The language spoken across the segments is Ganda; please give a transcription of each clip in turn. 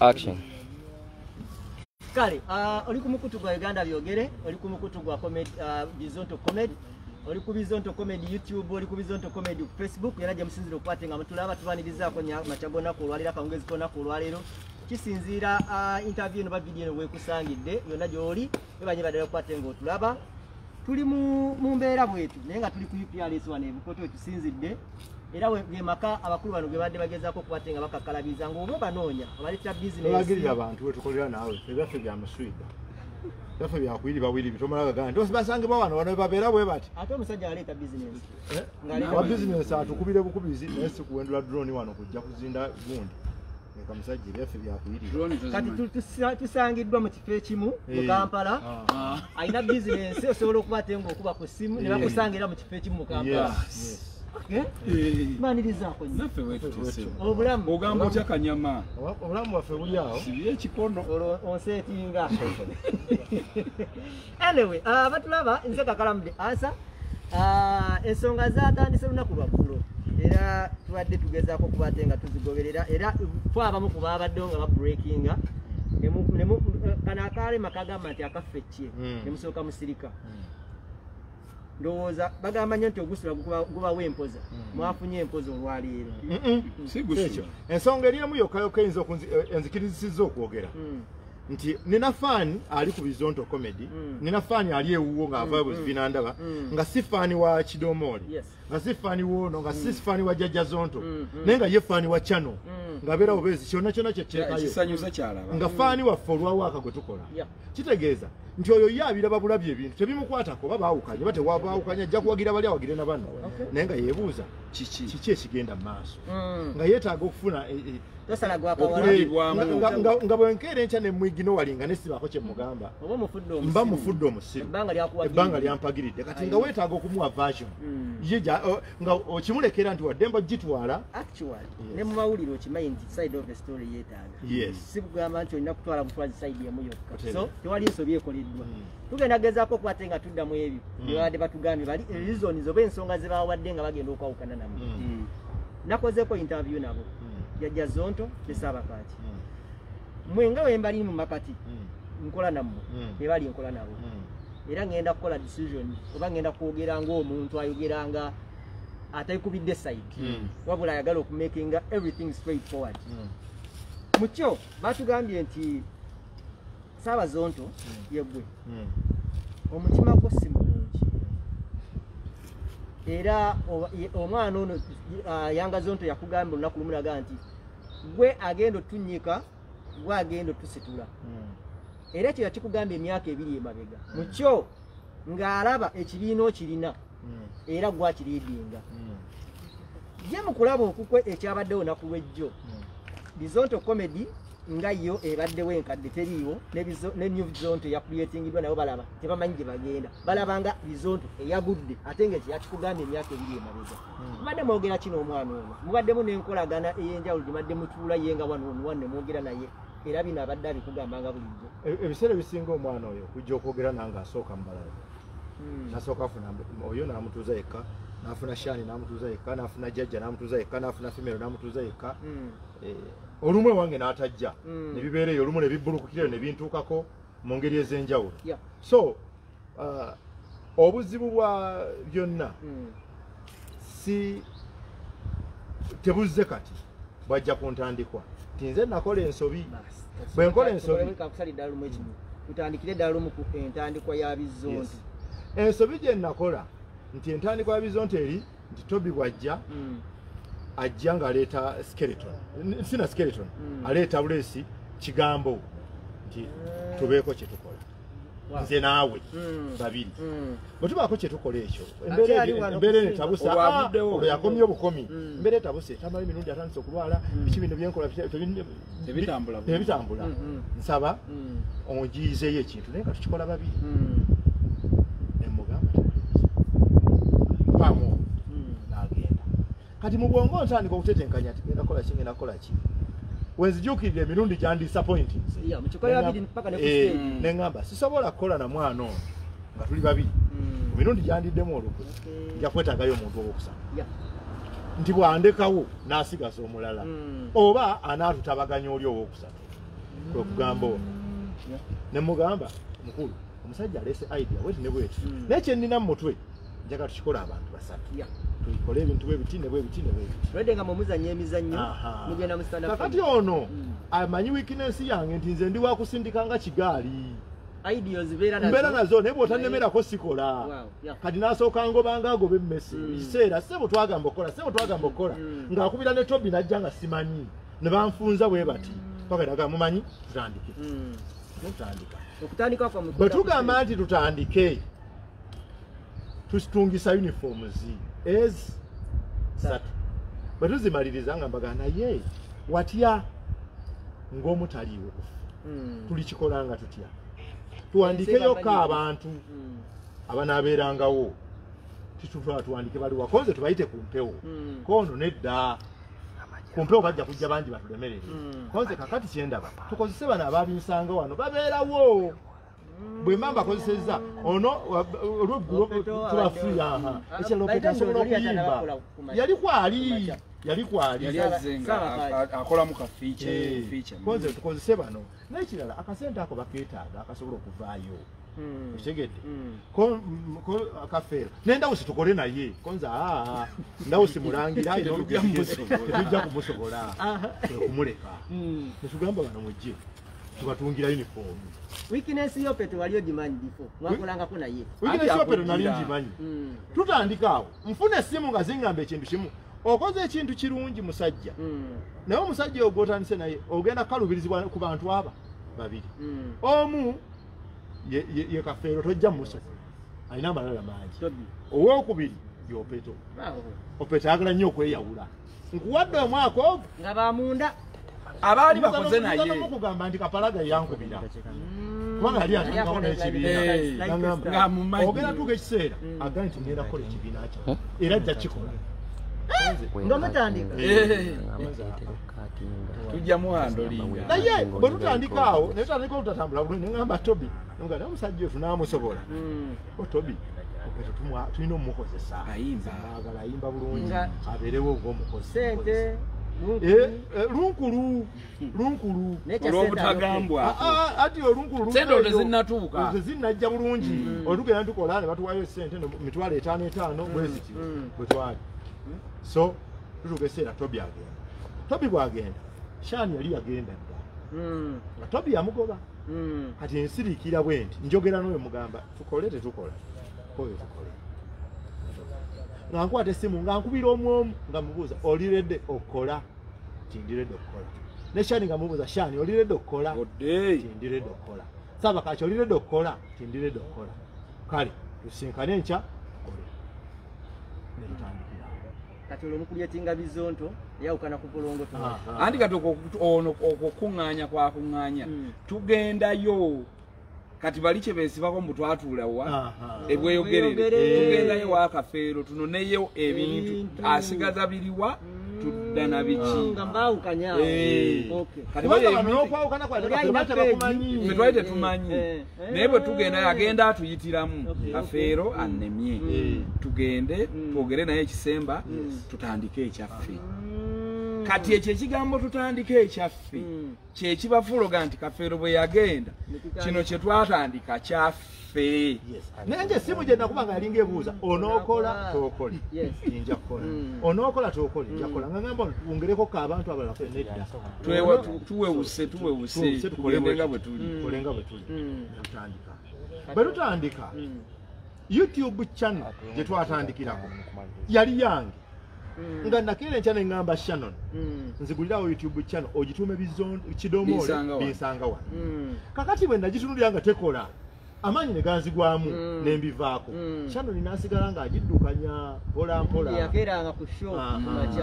Action. Kale, oli ku mukutu gwa Uganda Byogere, oli ku mukutu gwa comedy, Bizonto Comedy, oli ku Bizonto Comedy YouTube, oli ku Bizonto Comedy ku Facebook, era gye musinzira okukwata nga mutulaba. Tubanirizaako makya g'olunaku olwaleero, akawungeezi k'olunaku olwaleero. Kisinziira interview eno ba video eno weekusangidde yonna gy'oli, webanye baddala okukwata nga otulaba. Tuli mu mbeera bwetu, naye nga tuli ku UPRS wano e Bukoto wetusinzidde, era ge maka abakulu bano ge badde bagezaako okukwata nga bakakkalabiza ng'oba banoonya abaleetera bizinesi. Tolagirira abantu wetukolera naawe, ebyaffe bya muswida, byaffe byakuyiriba wiribi, tomala gagamba nti basangibwa wano, wano babeera bwe bati. Ate omusajja aleeta bizinesi. Wa bizinesi atukubire bukubizi, naye si kuwendula drone wano kujja kuzinda gundi. Leka musajja, ebyaffe byakuyiriba. Kati tusangiddwa mu kifo ekimu mu Kampala. Alina bizinesi, osobola okuba ate ng'okuba ku ssimu ne bakusangira mu kifo ekimu mu Kampala. Manirizaako nnyo. Naffe wetutesewo. Obulamu? Ogamba otya, kanyama? Obulamu bwaffe buli awo. Sibye ekikono. Olwo onseetinga. Anyway, batulaba, nze Kakalamu The Answer. Ensonga zatandise lunaku lwaggulo, era tubadde tugezaako okuba ate nga tuzigoberera, era fe abamu ku baabaddewo nga babreakinga. Kano akalema kagamba nti akaffe kye ne musooka musirika. Ndowooza bagamba nnyo nti ogusula gubawo empoza. Mwafunye empoza olwaleero? Si gusula. Ekyo ensonga eriemu yokka yokka eyinza enzikirizisizza okwogera nti nina fan ali ku Bizonto Comedy, nina fan ali ewuwo ng'avaayo bwe ndaba nga si fan wa Kidomooli, nga si fan woono, nga si fan wa Jjajja Zonto, naye nga ye fan wa channel, ng'abeera bubeezi kyonna kyonna kyekyekayo. Ekisanyusa kyalaba. Nga fan waffe olwawaaka gwe tukola, kitegeeza nti oyo ye abiraba bulabye, ebintu tebimukwatako, oba baawukanye oba tewabaawukanye, ajja kuwagira bali, awagire na banno, naye nga yeebuuza kiki kiki ekigenda mu maaso, nga yeetaaga okufuna Tosala gwakawala. Okulabibwamu. Nga bwenkeera enkya nemwigino walinga nesibaako kye mugamba, Oba omufudde mba mufudde omusiru. Ebbanga lyakuwagira. Ebbanga lyampagiridde. Kati nga weetaaga okumuwa version ye nga okimulekera nti waddemba ogitwala. Actually, ne mu mawulire okimanyi nti side of the story yeetaaga, si kugamba nti olina kutwala butwazi side emu yokka. So tewali nsobi ekoleddwa. Tugenda gezaako okuba ate nga tuddamu ebyo bye babadde batugambye, bali reasons oba ensonga ze bawadde nga bagenda okwawukana nammwe. Nakozeeko interview nabo, Jjajja Zonto ne Saabakaaki. Mwe nga we mbali mu makati, nkola nammwe, ne bali nkola nabo, era ngenda kukola decision oba ngenda kwogera ng'omuntu ayogera nga atekubidde side, wabula ayagala okumakinga everything straight forward. Mukyo batugambye nti Saabazonto yeggwe omutima gwo si mulungi, era omwana ono, Yanga Zonto yakugamba olunaku lumu naga nti gwe agenda otunnyika, gwe agenda otusitula, era ekyo yakikugamba emyaka 2 emabega. Mukyo ng'alaba ekibiina okirina, era gwakiriidinga. Ye mu kulaba okukwe ekyabaddewo naku lwejjo, Bizonto Comedy nga yo ebaddewo enkadde teriiwo, ne new Bizonto yakuyetingiddwa, nabo balaba tebamanyi gye bagenda, balaba nga Bizonto eyagudde, ate nga ekyo yakikugambye emyaka 2 emabega. Mubadde mwogera kino omwana ono, mubaddemu n'enkolagana ey'enjawulo gye madde mutuula ye nga wano ono wanne mwogera naye, era bino abadde abikugamba nga bulijjo? Ebiseera ebisinga omwana oyo kujja okwogera nange asooka mu balala. Nasooka afuna oyo n'amutuuza yekka, n'afuna Shani n'amutuuza yekka, n'afuna Jjajja n'amutuuza yekka, n'afuna Femero n'amutuuza yekka. Olumu ewange n'atajja, ne bibeera eyo, olumu ne bibbulukukira ne bintuukako mu ngeri ez'enjawulo. So obuzibu bwa byonna si tebuzze kati, bwajja ku ntandikwa nti nze nakola ensobi. Bwe nkola ensobi Kakusala eddala lumu ekimu, tutandikire eddala lumu ku entandikwa ya Bizonto. Yes. Ensobi gye nakola nti entandikwa ya Bizonto eri nti Tobi bwajja, ajja ng'aleeta skeleton, sina skeleton, aleeta buleesi kigambo nti tubeeko kye tukola nze naawe babiri. Bwe tubaako kye tukola ekyo, Ate ali wano embeera eno kusinga. etabuse. Olwo avuddewo. Olwo yakomye obukomi. Embeera etabuse, tamala emirundi atandise okulwala, biki bino byenkola Tebitambula bulungi. Tebitambula. Nsaba ongiyizeeyo ekintu, naye nga tukikola babiri. Nemugamba mpaamu, n'agenda. Kati mu bwongo ntandika okutetenkanya nti ngenda kukola ki, ngenda kukola ki, wenzijuukirira emirundi gyandisappointinze. Yeah, mukikola babiri mpaka ne ku stage. Neŋŋamba sisobola kukola na mwana ono nga tuli babiri. Ku mirundi gyandiddemu olukwe, nja kwetaagayo omuntu owokusatu, nti bwandekawo n'asigaza omulala, oba anaatutabaganya oli owokusatu. Kwe kugamba ono ne mugamba mukulu omusajja aleese idea bweti ne bweti naye kye nnina mu mutwe njagala tukikole abantu basatu tukole ebintu bwe biti ne bwe biti ne bwe biti Lwedde nga mumuzannya emizannyo mugenda mu stand up kakati ono amanyi weakness yange nti nze ndi wa kusindika nga kigaali ideas mbeera nazo naye bw'otannemerako sikola kati n'asooka ngobanga agoba emmese ekiseera ssebo twagamba okukola ssebo twagamba okukola ng'akubira ne Tobi n'ajja nga simanyi ne banfunza bwe bati paka daga mumanyi tutandike tutandika okutandika kwa bwe tugamba nti tutandike tusitungisa uniforms ez satu bwe tuzimaliriza nga mbagamba naye watya ng'omutaliiwo tulikikola nga tutya tuwandikeyo abantu abanaabeerangawo titutwala tuwandike baliwa konze tubayite ku mpewo kono nedda ku mpewo bajja kujja bangi batulemerere konze kakati kyendaba tukozese bano ababinsanga wano babeerawo bwe mba mbakozesezza ono olweggulo tuba free aha ekyalo Opeto asobola okuyimba yali kwali yali azze nga akolamu ka feature konze tukozese bano n'ekirala akasente ako bakeetaaga akasobola okuvaayo okitegedde akafeero n'endawusi tukole naye konze ndawusi mulangira tetujja kumusobola kumuleka netugamba bano mujje tubatungira uniform weakness yo Opeto wali ogimanyi before mwakolangako naye weakness yo Opeto nali ngimanyi tutandika awo nfuna essimu nga zingamba ekintu kimu okoze ekintu kirungi musajja naye omusajja ogwo otandise naye ogenda kukaluubirizibwa ku bantu aba babiri omu ye Kafeero tojja mumusobola alina amalala mangi owookubiri ye Opeto Opeto ayagala nnyo okweyawula nkuwadde omwaka ogwo nga bamunda abaali bakoze naye mukugamba nti Kapalaga yankubira kubanga yali atandikawo n'ekibiina ogenda tuuka ekiseera agambye nti ngenda kukola ekibiina kyange era ajja kikola nga mutandika tujja muhandolinga naye bwe tutandika awo ne tutandika olutatambula bulungi ne ŋŋamba Tobi nga naye omusajja oyo tunaamusobola o Tobi Opeto tulina omumukozesa ayagala ayimba bulungi abeerewo ng'omukozi sente lunkulu lunkulu olw'obutagambwa ati olunkulu sente tezinnatuuka tezinnajja bulungi olugenda tukola ne batuwayo sente 5,500 5 bwe ziti bwe twali so tutuuka ekiseera Tobi agenda Tobi bw'agenda Shani yali yagenda dda nga Tobi yamugoba kati nsiriikira bwe nti njogera n'oyo mugamba tukole tetukola koyo tukole nga nkwata essimu nga nkubira omu nga mubuuza oli ready okukola nti ndi ready okukola ne Shani nga mubuuza Shani oli ready okukola nti ndi ready okukola Saabakaki oli ready okukola nti ndi ready okukola kale tusinkane enkya tukole ne tutandikira kati olwo mukulyetinga bizonto eyawukana ku bulongo anti kati ono okukuŋŋaanya kwakuŋŋaanya tugendayo kati bali kye beesibako mbu twatuula wa ebweyogerere tugendayo wa Kafeero tunoneyo ebintu asigaza biriwa tudda na biki nga mbaawukanya kati ffe twali tetumanyi naye bwe tugendayo agenda atuyitiramu Kafeero annemye tugende twogere naye ekisemba tutandike ekyaffe kati ekyo ekigambo tutandike ekyaffe kyekibafuloga nti Kafeero bwe yagenda kino kye twatandika kyaffe naye nje essimu gye nakuba nga yalinga ebuuza onookola tookole nja kukola onookola tookole nja kukola nga ngamba wongereko ko abantu abalala fe nedda tuwewuse tuwewuse tukole nga bwe tuli tukole nga bwe tuli tutandika bwe tutandika YouTube channel gye twatandikirako yali yange nga nakeera enkya ne ŋŋamba Shannon nzigulirawo YouTube channel ogituume kidomoole binsanga wano kakati bwe nagitunulira nga tekola amaanyi ne ganzigwamu ne mbivaako Shannon n'asigala ng'agiddukanya mpola mpola yakeeranga ku show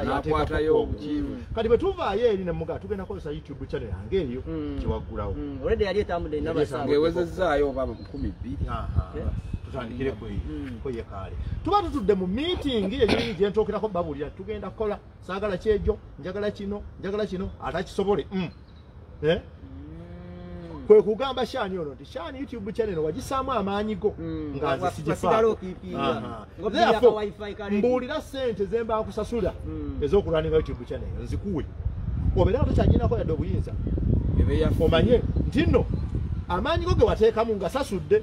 n'akwatayo obukiivu kati bwe tuvaayo eri ne mugaa tugenda kukozesa YouTube channel yange eyo gye waggulawo already yali etambudde n'abasawo ng'ewezezzaayo oba 2,000 tutandikire kweyo kaale tuba tutudde mu meeting yenyini gye ntookerako babuulira tugenda kukola saagala kyejo njagala kino njagala kino atakisobole kwe kugamba Shani ono nti Shani YouTube channel wagisaamu amaanyi go nga nze sigifaako mbuulira ssente ze mba nkusasula ez'okulwaninga YouTube channel nzikuwe obeera nga tokyaginako yadde obuyinza Omanye nti nno amaanyi go ge wateekamu nga sasudde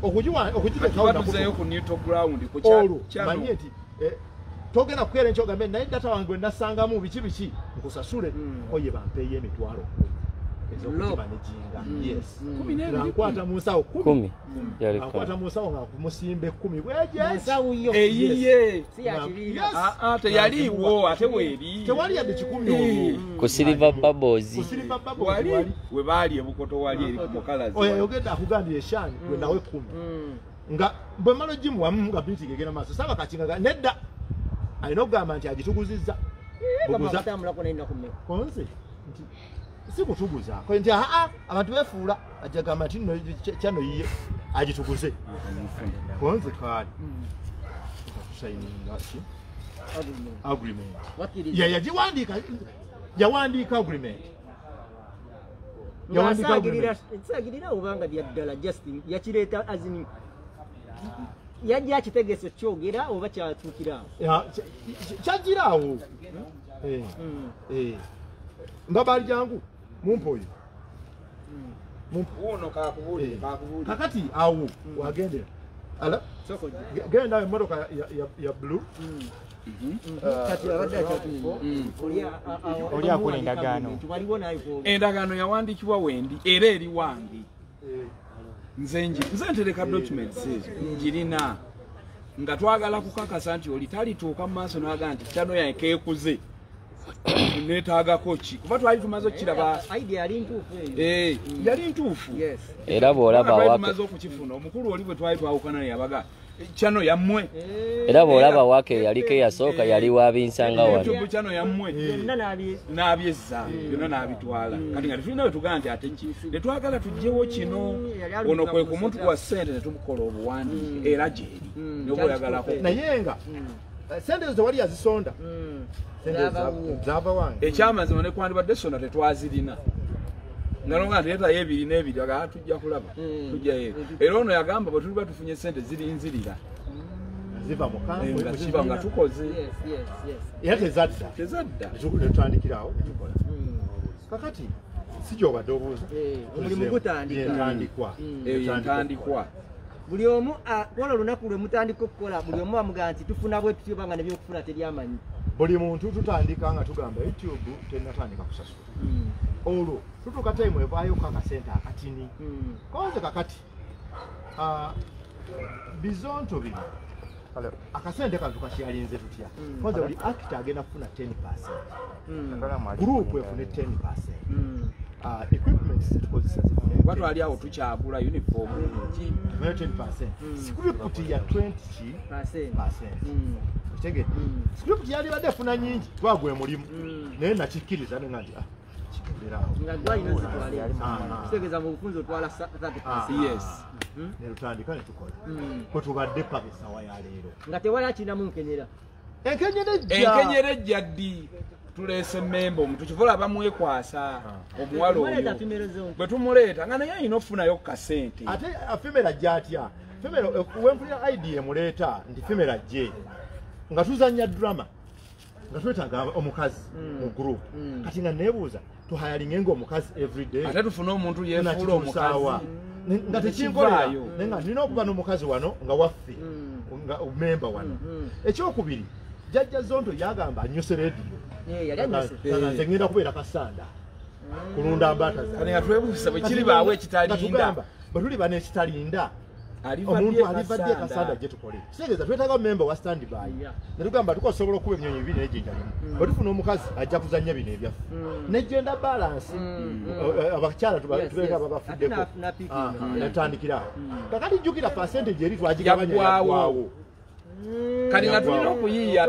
okugiteekawo ku neutral ground ku olwo manye nti togenda kukeera enkya ogambe naye data wange gwe nasangamu biki biki nkusasule oye bampeeyo 10,000 ez'okugimanaginga. Yes. Nkwata mu nsawo 10. Nkwata mu nsawo nga kumusimba 10 bweje. Eyiye. Teyaliiwo ate weeri. Tewali yadde 10 olwo. Ku Silver Bubbles. Ku Silver Bubbles wali. We baali ebukoto wali eri ku mukalazi. Oyo yogedde akugambye eshaani gwe nawe 10. Nga bwe mmala ogimuwamu nga meeting egenda maaso saba kakinga nedda. Alina okugamba nti agituguzizza. Buguza. Konze nti si kutuguza. Ko nti abantu befuula ajja gamba nti nno kyano yiye agituguze. Konze kaali. Tusayininga ki? Agreement. Ya yagiwandiika yawandiika agreement. Yawandiika agreement. Nsagirira obanga bya ddala just yakireeta azini yajja akitegese kyogera oba kyatuukira awo. Kyajjira awo. Mbabali jangu mumpe oyo. Ono kakubuulire. Kakati awo wagendera. Ala genda emmotoka ya blue. Kati abadde akyatuuko. Oli akola endagaano. Endagaano yawandiikibwa wendi era eri wange. Nze ntereka documents ezo njirina nga twagala kukakasa nti oli talituuka mu maaso n'agamba nti kyano yange keekuze neetaagako ki kuba twali tumaze okukiraba. Idea yali ntuufu eyo. Yali ntuufu. Era bw'olaba tumaze okukifuna omukulu oli bwe twali twawukana naye yabaga kyano yammwe. Era bw'olaba wake yaliko eyasooka yali wa binsanga wano. YouTube kyano yammwe n'abyezza byonna n'abitwala. Kati nga tetulina we tugamba nti ate ki tetwagala tuggyewo kino ono kwe ku muntu wa ssente ne tumukola obuwandiike era gyeri n'oba oyagalako. Naye nga sente ezo tewali yazisonda. Zava wange. Ekyamazima ne kwandibadde sonda tetwazirina. Nalonga nteetayo ebiri n'ebiri aga tujja kulaba tujjayo. Era ono yagamba bwe tuliba tufunye ssente zirinzirira. Ziva mu kampu nga kiba nga tukoze. Yes. Era tezadda. Tezadda. Tutandikirawo ne tukola. Kakati si gy'obadde obuuza. Omulimu gutandika. Entandikwa. Entandikwa. Buli omu kola olunaku lwe mutandika okukola buli omu amugamba nti tufuna bwe tutyo banga n'ebyokufuna teryamanyi. Buli muntu tutandika nga tugamba YouTube tennatandika kusasula. Olwo tutuuka time evaayo akasente akatini. Konze kakati bizonto bino akasente kano tukakyalinze tutya. Konze buli actor agenda kufuna 10%. Group efune 10%. Equipment zetukozesa zifune. Watu ali awo tukyagula uniform ki 10%. Script ya 20%. Okitegedde? Script yali badde efuna nnyingi twagwa emulimu naye nakikkiriza nenga nti kigendera awo. Nga gwalina zitwala. Kitegeeza mu bufunze otwala 30%. Yes. Ne tutandika ne tukola. Kwe tubadde paka essaawa ya leero. Nga tewali akirinamu nkenyera. Enkenyera ejja ddi? Tuleese memba omuntu kivola bamwekwasa omuwala oyo. Bwe tumuleeta nga naye alina okufunayo ku kasente. Ate female ajja atya? Female wenfunira ID emuleeta nti female ajje. Nga tuzannya drama nga twetaaga omukazi mu group. Kati nga neebuuza tuhayalinge ng'omukazi everyday. Ate tufune omuntu yeefuula omukazi. Nga tekinkolera naye nga nina okuba n'omukazi wano nga waffe nga memba wano. Ekyokubiri Jjajja Zonto yagamba annyuse rediyo. Nze ngenda kubeera Kasanda kulunda mbaata zange. Kati nga twebuuza bwe kiribaawo ekitalinda. Bwe tuliba n'ekitalinda omuntu aliva ddi e Kasanda gye tukole. Kitegeeza twetaaga memba wa standby. Ne tugamba tukosobola okuba emyonyi bibiri n'ejjinja limu. Bwe tufuna omukazi ajja kuzannya bino ebyaffe. Ne gender balance abakyala tubeera babafuddeko. Netandikira awo. Kakati jjukira percentage eri twagigabanya yaggwawo. Kati nga tulina okuyiiya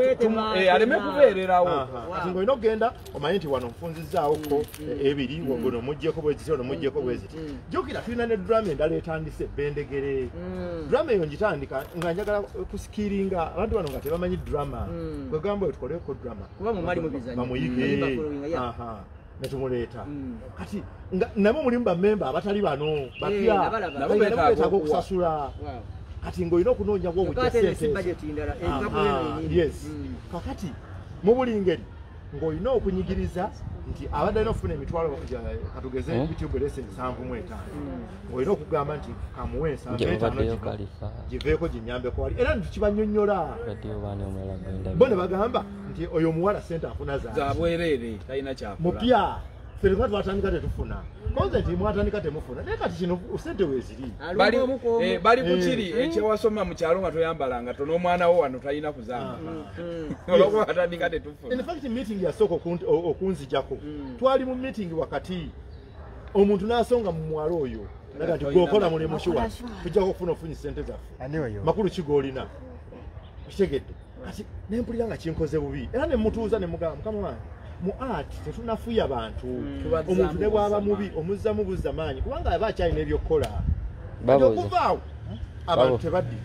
aleme kubeererawo. Kati ng'olina okugenda omanye nti wano nfunzizzaawoko ebiri guno muggyeko bwe ziti ono muggyeko bwe ziti. Jjukira tulina ne drama endala etandise Bendegere. Drama eyo ngitandika nga njagala kusikiringa abantu bano nga tebamanyi drama. Kwe gamba oyo tukoleko drama. Kuba mumali mubizanyo. Bamuyige. Ne tumuleeta. Kati nabo mulimu bammemba abatali bano bapya. Nabo beetaaga okusasula. Kati ng'olina okunoonya gw'obujja ssente. Yes. Kakati mu buli ngeri ng'olina okunyigiriza Nti abadde alina okufuna emitwalo katugeze YouTube erese 75. Olina okugamba nti kamuwe 75 giveeko ginyambeko wali era ntukibannyonnyola. Bo ne bagamba nti oyo omuwala ssente afuna za bwereere talina kyakola. Mupya ffe nga twatandika tetufuna. Konze nti mwatandika temufuna naye kati kino ssente weeziri. Bali ku kiri ekyewasoma mu kyalo nga toyambalanga to n'omwana wo wano talina kuzamba. Olwokuba watandika tetufuna. In fact meeting yasooka okunzijako. Twali mu meeting wakati omuntu n'asonga mu mwalo oyo naga nti gwokola mulimu ki wano tujja kufuna ofunye ssente zaffe. Makulu ki g'olina? Okitegedde? Kati ne mpulira nga kinkoze bubi era ne mutuuza ne mugamba mukama wange mu art tetunafuya bantu. Omuntu ne bw'aba mubi omuzzamu buzza maanyi kubanga aba akyalina ebyokukola. Okuvaawo abantu tebaddi.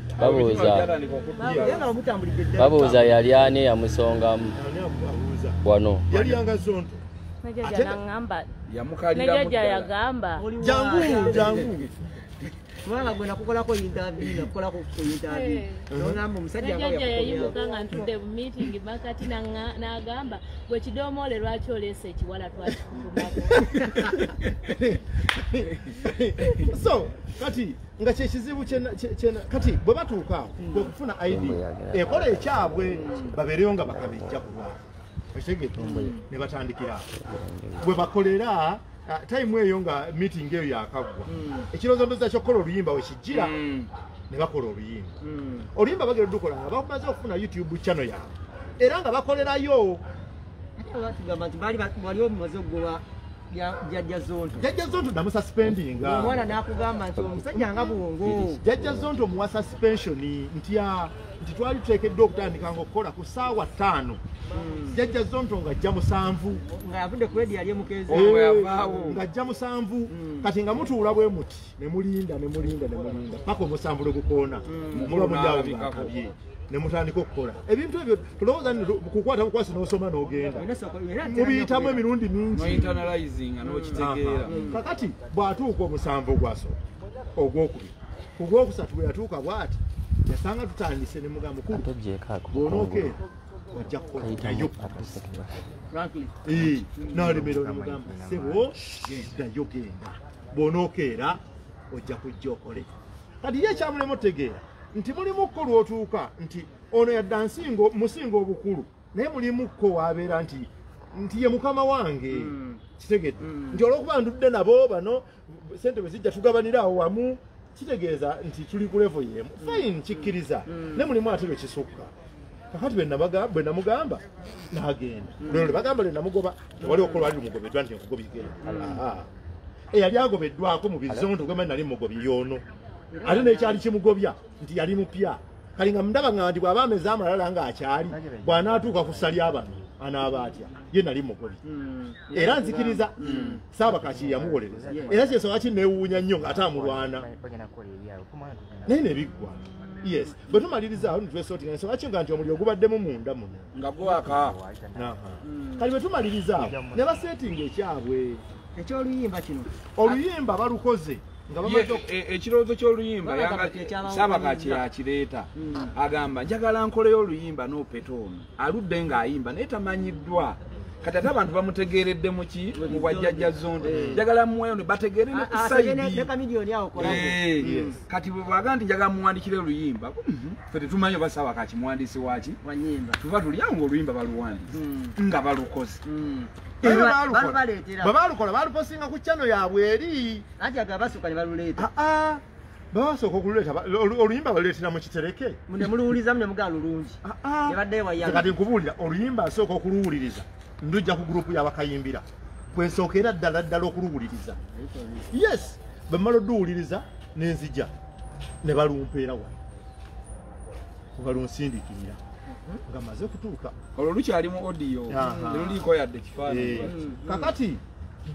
Babuuza yali ani yamusongamu wano. Yali Yanga Zonto. Yamukalira yagamba. Jangu jangu. Kubanga gwe nakukolako interview nakukolako interview. N'ogamba omusajja nga yayimuka nga ntudde mu meeting makati n'agamba gwe kidomoole lwaki oleese ekiwala twakikutumako. So kati nga kyekizibu kati bwe batuuka awo kwe kufuna ID ekola ekyabwe babeereyo nga bakabijja kulwabwe. Okitegedde? Ne batandikira bwe bakolera time eyo nga meeting eyo yakaggwa. Ekirowoozo ky'okukola oluyimba we kijjira ne bakola oluyimba. Oluyimba bagenda olukola nga bamaze okufuna YouTube channel yaabwe era nga bakolerayo. Ate batugamba nti baali wali omumaze okugoba Jjajja Zonto. Jjajja Zonto namususpendinga. Omwana n'akugamba nti omusajja nga bwongo. Jjajja Zonto muwa suspension nti nti twali tuteekeddwa okutandika ng'okukola ku ssaawa 5. Jjajja Zonto ng'ajja 7. Nga yavudde ku rediyo yali emukeeza. Ng'ajja 7. Kati nga mutuula bwe muti ne mulinda ne mulinda ne mulinda paka omusanvu lwe gukoona. Muba muli awo ng'akabye. Ne mutandika okukola. Ebintu ebyo tulowooza kukwata bukwasi n'osoma n'ogenda. Mubiyitamu emirundi mingi. No-internalizinga n'okitegeera. Kakati bw'atuuka omusanvu ogwasooka ogwokubiri ku gwokusatu bwe yatuuka bw'ati yasanga tutandise ne mugamba mukulu bw'onookeera ojja kukola ddayo. N'alemera ne mugamba ssebo ddayo genda bw'onookeera ojja kujja okole. Kati ye ekyamulema otegeera nti mulimu kko lw'otuuka nti ono yadda musinga obukulu naye mulimu kko w'abeera nti ye mukama wange. Kitegedde nti olw'okuba ndudde nabo bano ssente bwe zijja tugabanira awo wamu kitegeeza nti tuli ku level y'emu. Fine kikkiriza ne mulimu ate lwe kisukka. Kakati bwe namugamba n'agenda. Lwe bagamba lwe namugoba tewali okukola lwali lumugobeddwa nti nkugobye genda. Eyali agobeddwako mu Bizonto gwe nali mugobye y'ono. Ate n'ekyali kimugobya nti yali mupya. Kali nga ndaba nga nti bw'aba ameze amalala ng'akyali bw'anaatuuka ku ssa ly'abano anaaba atya ye nali mugobye. Era nzikiriza Ssaabakaki yamuwolereza. Era kyensonga kinneewuunya nnyo ng'ate amulwana. Naye ne biggwa. Yes, bwe tumaliriza awo ne twesortinga ensonga kinga nti omuliro gubaddemu munda muno. Nga gwaka. Kali bwe tumaliriza awo ne basetinga ekyabwe. Eky'oluyimba kino. Oluyimba balukoze. Ekirowoozo ky'oluyimba Ssaabakaki yakireeta. Agamba njagala nkoleyo oluyimba n'Opeto ono aludde ng'ayimba naye tamanyiddwa. Kati ate abantu bamutegeeredde mu ki mu bwa Jjajja Zonto. Njagala muweyo ne bategeere ne ku sayidi. Kati bwe baga nti njagala muwandikire oluyimba ffe tetumanyi oba Ssaabakaki muwandiisi waaki tuva tuli awo ng'oluyimba baluwandiise nga balukoze. Bwe baalukola baaluposinga ku channel yaabwe eri. Anti aga basooka ne baluleeta. Basooka okululeeta oluyimba baluleetera mu kitereke. Ne muluwulizamu ne mugamba lulungi. Ne baddayo wayanga. Kati nkubuulira oluyimba asooka okuluwuliriza ndujja ku gurupu y'abakayimbira kwe nsookera ddala ddala okuluwuliriza. Yes, bwe mmala odduwuliriza ne nzija ne balumpeera wano. Balunsindikirira. Nga maze kutuuka. Olwo lukyali mu audio teruliiko yadde kifaananyi. Kakati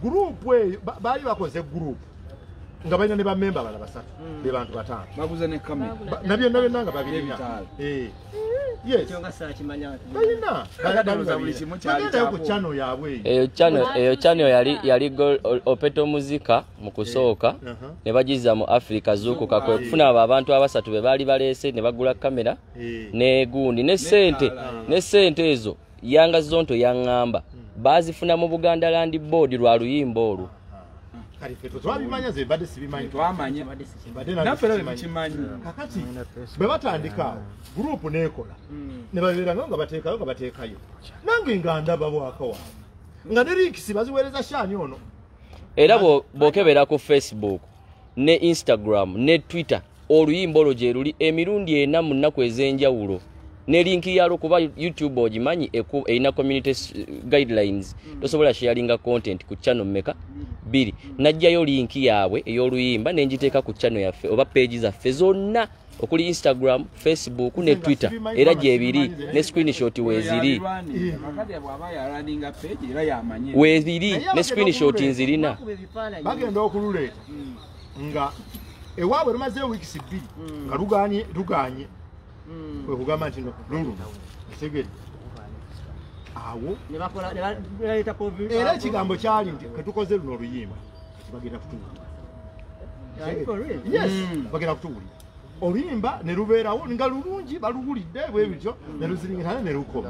gurupu eyo baali bakoze gurupu nga balina ne bammemba bala 3 be bantu 5. Baguze ne kamera. Na byonna byonna nga babirina. Yes. Balina. Ku channel yaabwe. Eyo channel yali Opeto Muzika mu kusooka ne bagizza mu Africa Zukuka kwe kufuna abo abantu abasatu be baali baleese ne bagula kamera ne gundi ne sente ezo Yanga Zonto yaŋŋamba Bazifuna mu Buganda Land Board lwa luyimba olwo. Kati ffe twabimanya ze badde sibimanyi. Twamanya. Naffe era tetukimanyi. Kakati bwe batandika group neekola ne babeera nga bateekayo nange nga ndaba bwaka waabwe nga ne links baziweereza Shani ono. Era bw'okebera ku Facebook ne Instagram ne Twitter oluyimba olwo gye luli emirundi ena mu nnaku ez'enjawulo ne linki yalwo kuba YouTube ogimanyi erina community guidelines tosobola sharinga content ku channel mmeka 2. Najjayo linki yaabwe ey'oluyimba ne ngiteeka ku channel yaffe oba page zaffe zonna okuli Instagram, Facebook ne Twitter era gyebiri ne screenshot weeziri weeziri ne screenshot nzirina. Bagenda okululeeta nga ewaabwe lumazeewo weeks 2 nga luganye kwe kugamba nti lulu otegedde awo era ekigambo kyali nti ketukoze luno oluyimba kati bagenda kutuwulira. Yes, bagenda kutuwulira oluyimba ne lubeerawo nga lulungi baluwulidde bwe bityo ne luziringana ne lukoma.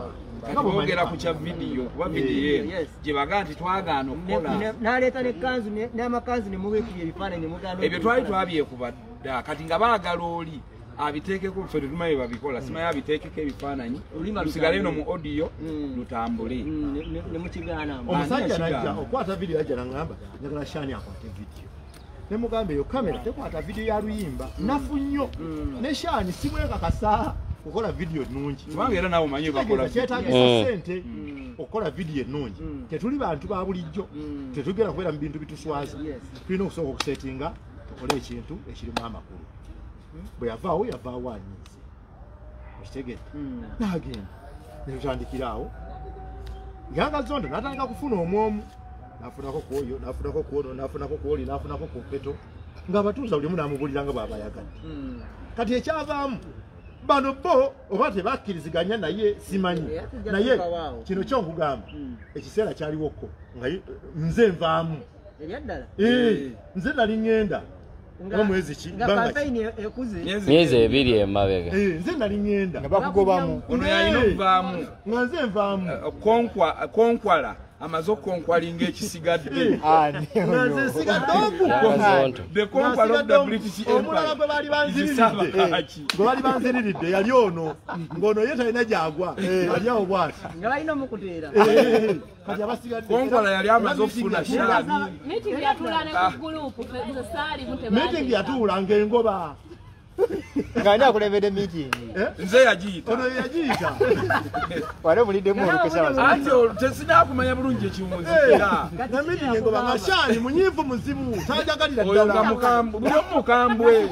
Boogera ku kya vidiyo kuba vidiyo eno gye bagaa nti twagaana okukola n'aleeta n'ekkanzu n'amakanzu ne mubeekubya ebifaananyi ne mugaana ebyo twali twabyekuba dda. Kati nga baagala oli abiteekeko ffe tetumanyi bwe babikola simanyi abiteekeko ebifaananyi lusigale eno mu audio lutambule ne mukigaana. Omusajja najja okwata vidiyo yajja n'aŋŋamba njagala Shani akwate vidiyo ne mugamba eyo kamera tekwata vidiyo ya luyimba nafu nnyo ne Shani simwekakasa kukola vidiyo ennungi kubanga era naawe omanyi bakola kyetaagisa ssente okukola vidiyo ennungi. Tetuli bantu ba bulijjo tetugenda kubeera mu bintu bituswaza tulina okusooka okusetinga tukole ekintu ekirimu amakulu. Bwe yavaawo yavaawo anyiize okitegedde n'agenda ne tutandikira awo. Yanga Zonto n'atandika kufuna omwomu n'afunako ku oyo n'afunako ku ono n'afunako ku oli n'afunako ku Peto ng'abatuuza buli omu n'amubuulira nga bw'aba ayagadde. Kati ekyavaamu bano bo oba tebakkiriziganya naye simanyi naye kino kyo nkugamba ekiseera kyaliwoko nga nze nvaamu nze nali ŋŋenda omwezi ki myezi 2 emabega nze nali ŋŋenda nga bakugobamu ono yalina okuvaamu nga nze nvaamu konkwala amaze okonkwalinga ekisigadde nga nze nsigadde ogu omulala gwe baali banziriridde yali ono ng'ono ye talina gyagwa ali awo bw'ati nga balina omukuteera kati abasigadde konkwala yali amaze okufuna Shani. Meeting yatuula ng'engoba nga ani akulembedde meeting nze yagiyita ono yagiyita wali omuliddemu olukesa anti tesinakumanya bulungi ekiwunzikira na meeting engoba nga Shani munyiivu muzibu tajagalira ddala buli omu mukambwe.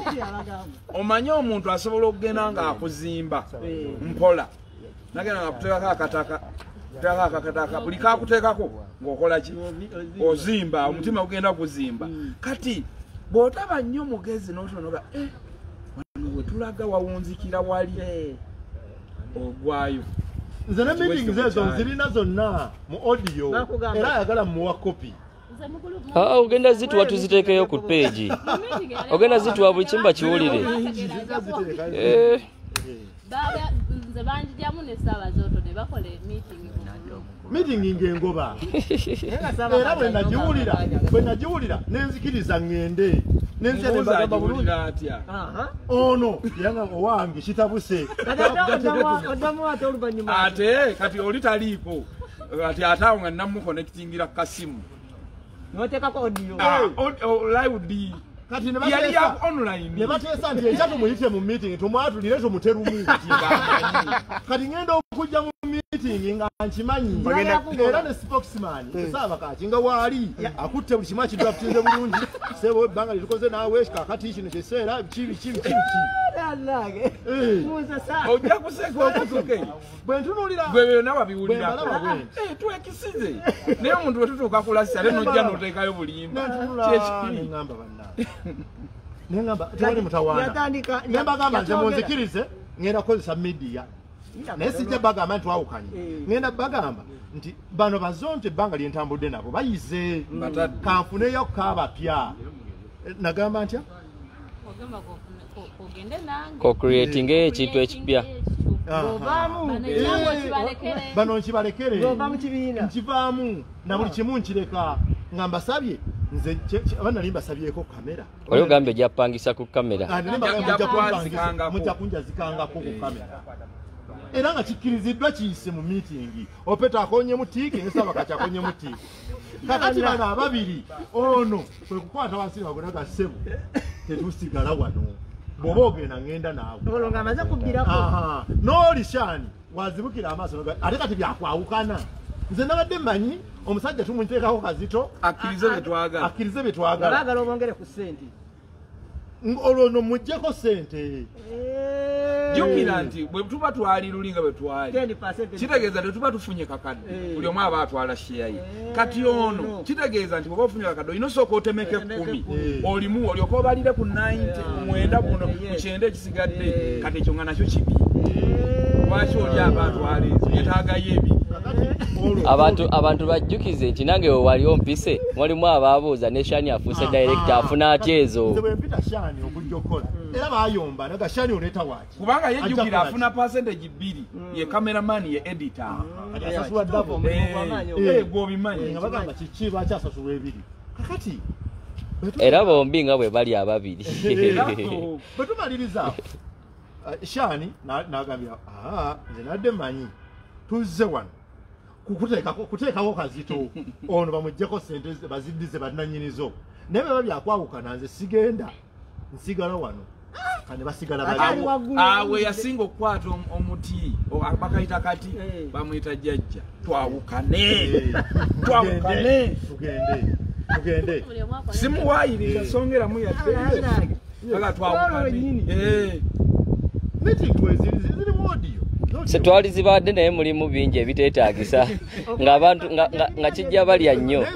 Omanye omuntu asobola okugenda ng'akuzimba mpola nagenda ng'akuteekako akataka kuteekako akataka buli kakuteekako ng'okola ki ozimba omutima gugenda guzimba. Kati bw'otaba nnyo mugezi n'otonoga wano we tulaga wawunzikira wali ogwayo. Nze ne meeting ezo nzirina zonna mu audio era ayagala mmuwa kopi. Ogenda zituwa tuziteekeyo ku page ogenda zituwa buli kimu bakiwulire. Nze banjijamu ne Ssaabazoto ne bakola meeting meeting ng'engoba era bwe nagiwulira nenzikiriza ŋŋende nenze bulungi atya ono yanga owange kitabuse ate kati oli taliiko kati ate awo nga namuconnectingira ku kasimu noteekako audio live d kati ne bateesa online ne bateesa nti enkya tumuyite mu meeting tumwatulire tumuterumu kati ŋŋenda okujja mu meeting nga nkimanyi era ne spokesman Ssaabakaki nga waali akutte buli kimu akidraftinze bulungi sebo ebbanga lyetukoze naawe kakati kino kyekiseera kibi kibi kibi ojja kuseka okutuke bwe ntunuulira gwe byonna wabiwulirako twekisize naye omuntu bwe tutuuka kulasi ate nojja n'oteekayo bulimba kyekiri neŋŋamba bannange neŋŋamba tewali mutawaana ne mbagamba nze munzikirize ŋŋenda kukozesa midiya naye sijja bagamba nti twawukanye ŋŋenda bagamba nti bano Bazonto ebbanga lye ntambudde nabo bayize kanfuneyo kaabapya nagamba ntya ko creating ekintu ekipya. Bano nkibalekere. Nkivaamu na buli kimu nkireka nga mbasabye nze abana nali mbasabyeko kamera. Oli ogambye ojja kupangisa ku kamera. Mujja kunjazikangako ku kamera. Era nga kikkiriziddwa kiyise mu meeting. Opeta akonye mutiiki ne Ssabakaaki akonye mutiiki. Kakati bano ababiri ono kwe kukwata wansi bagonaga ssebo tetusigala wano. Bw'oba ogenda ngenda naawe. Olwo ng'amaze kubbirako. N'oli Shani wazibukira amaaso ate kati byakwawukana. Nze nabadde mmanyi omusajja tumuteekako kazito akkirize bye twagala. Akkirize bye twagala. Baagala obongere ku ssente. Olwo no muggyeko ssente. Jjukira nti bwe tuba twali luli nga bwe twali kitegeeza tetuba tufunye kakadde buli omu aba atwala share ye. Kati ono kitegeeza nti bw'oba ofunye kakadde olina osooka otemeko 10 olimu olyoka obalire ku 90 mwenda guno ku 90 ekisigadde kati ekyo nga nakyo kibi. Lwaki oli aba atwala ezo yeetaagayo ebiri. Abantu bajjukize nti nange we wali ompise walimu abaabuuza ne Shani afuuse director afuna atya ezo. Nze bwe mpita Shani okujja okukola era baayomba naga Shani oleeta waaki kubanga yejjukira afuna percentage 2 ye cameraman ye editor asasulwa double gw'obimanyi nga bagamba kiki lwaki asasulwa ebiri kakati era bombi nga bwe bali ababiri bwe tumaliriza Shani n'agambira nze nadde mmanyi tuzze wano kuteekako kazito ono bamuggyeko ssente baziddize bannannyinizo naye bwe byakwawukana nze sigenda nsigala wano kane basigala bali awe yasinga okukwata omuti bakayita kati bamuyita jjajja twawukane twawukane tugende simuwaayiriza songeramu yadde aga twawukane meeting ziri mu audio Setwali zibadde naye mulimu bingi ebiteetaagisa ng'abantu nga kijja balya nnyo.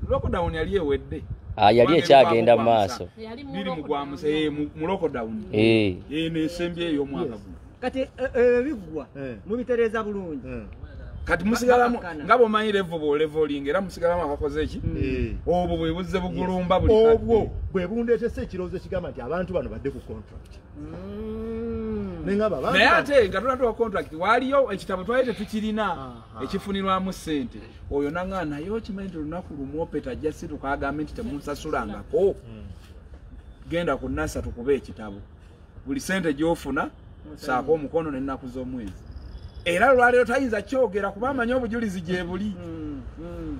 Lockdown yali ewedde. Yali ekyagenda mu maaso. Mu lockdown. Eno esembye ey'omwaka guno. Kati ebiggwa mubitereeza bulungi. Kati musigalamu nga bw'omanyi level bw'olevelinga era musigalamu akakoze ki? Obwo bwe buzze bugulumba buli kadde. Obwo bwe bundeetese ekirowoozo ekigamba nti abantu bano badde ku contract. Naye ate nga tunatuwa contract waliyo ekitabo twali tetukirina ekifunirwamu ssente oyo nanga naye okimanyi nti olunaku lumu Opeta ajja situka agambe nti temunsasulangako genda ku NASA tukube ekitabo buli ssente gy'ofuna saako omukono n'ennaku z'omwezi era olwaleero tayinza kyogera kuba amanyi obujulizi gye buli